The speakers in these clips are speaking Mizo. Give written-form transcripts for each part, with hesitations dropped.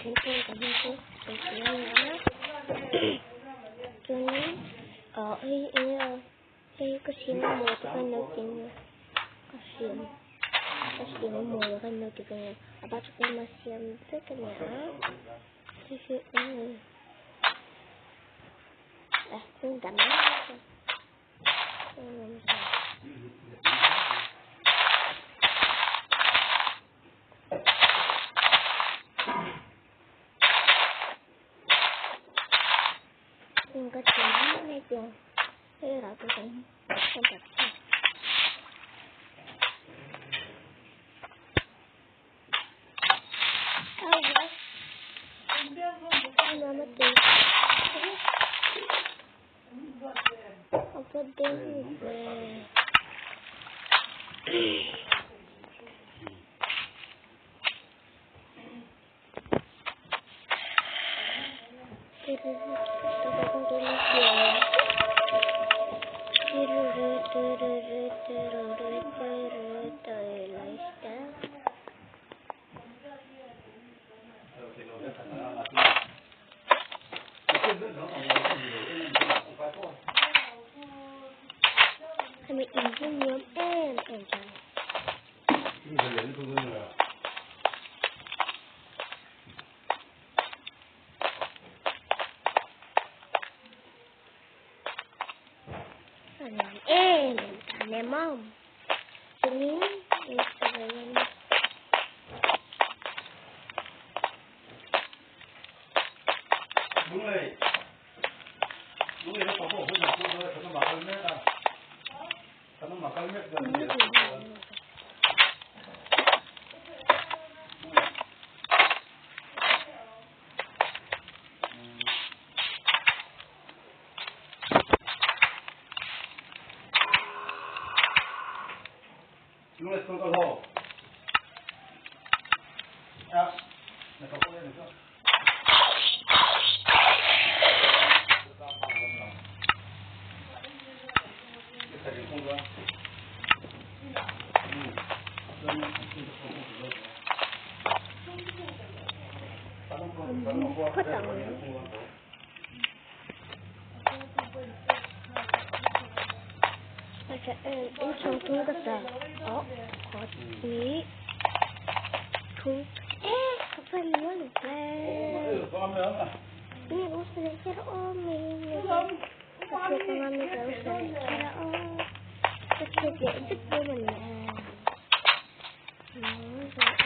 Then chuan ka hming chu engkim a ni a chuanin ah hei enge a hei ka siam a maw te khan lo ti nia ka siam ka siam a maw te khan lo ti nia a bak chu keima siam vek a ni a hei hi enge ah chuan dah mai mai. Hemi in hi nuam em em ta. A nuam em em ta nè mom. Chuanin Phawt ang. Inchhawng thum ka sa oh kawt ni thum eh ka fan nual ve ni u sa le kher o mi ka che ka nga mi ka u sa le kher o ka che je dik bo man le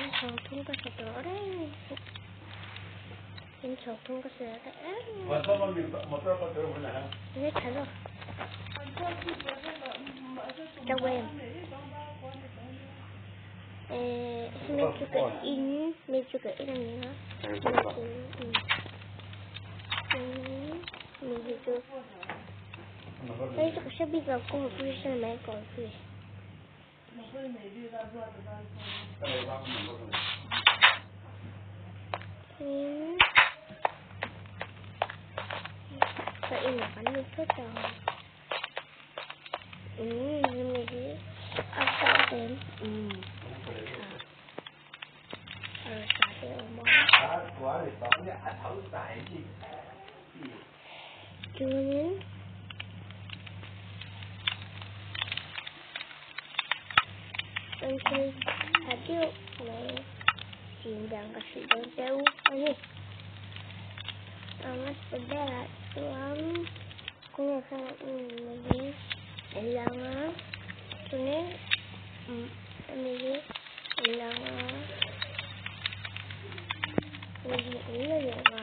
inchhawng thum ka sa tawh reng inchhawng thum ka sa tawh reng ni tha lo Ờ, hemi chu ka in mi chu ka in a ni a mi hi chu hei chu ka hre bik lo kawng pui hre mai kawng pui. Tin ka in ah kan lut phawt ang. Umm hemi hi a kal em umm tha arsa te a awm a. Chuanin an thil tha deuh mai chin dan ka hrilh dawn che u a ni. A hmasa berah chuan. Kawngah khan mi hi an lang a chuanin mi hi an lang a mi hi an la lang a.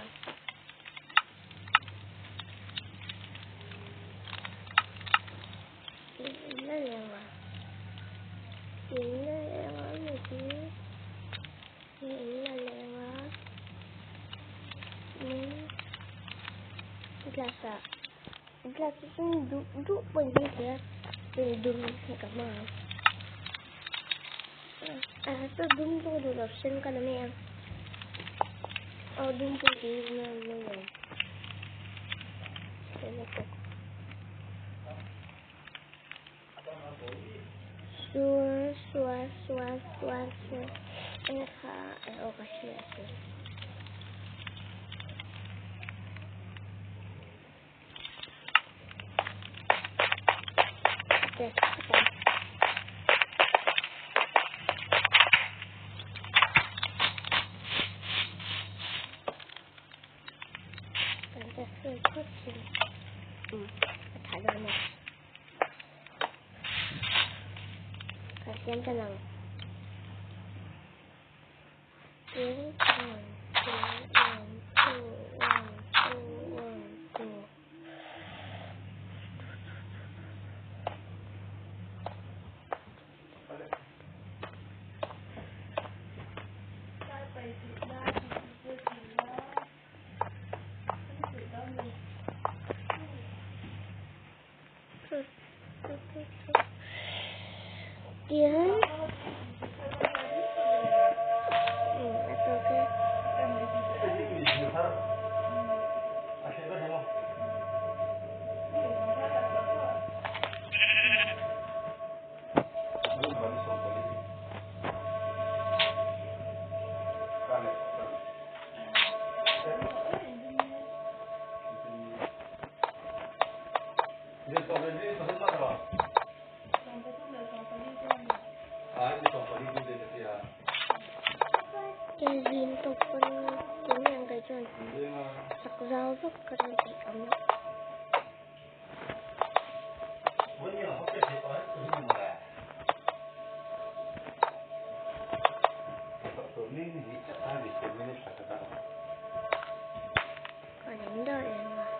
An la lang a an la lang a mi hi an la lang a glass ah glass hi chu duh duh pawh in hmang thei a hei dum hi ka hmang ang ah chu dum chu ka duh lo sen ka la mai ang aw dum pawh hi a mawi lo sen a tawk. Suan suan suan suan suan eng kha aw ka hria chu. phawt thin. Umm a tha dawn a. Ka siam tan ang. Tin, 1, 2, 1, 2, 1, 2, 1, 2. Tihian a tawk e. Zin tawp pawn tunge ang kei chuan chak zau vak ka rawn peih ang a. Ka ning deuh em a.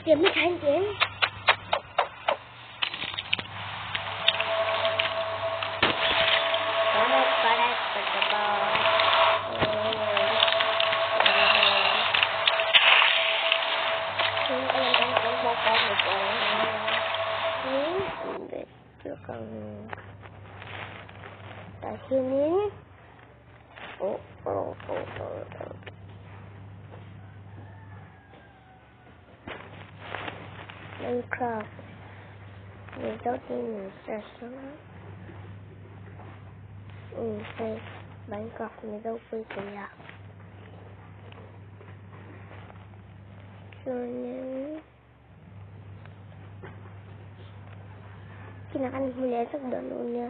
点没看见？ Minecraft Mizo tiin in search anga um hei Minecraft Mizo pui pui a chuanin kinah kan hmu leh vek dawn nia.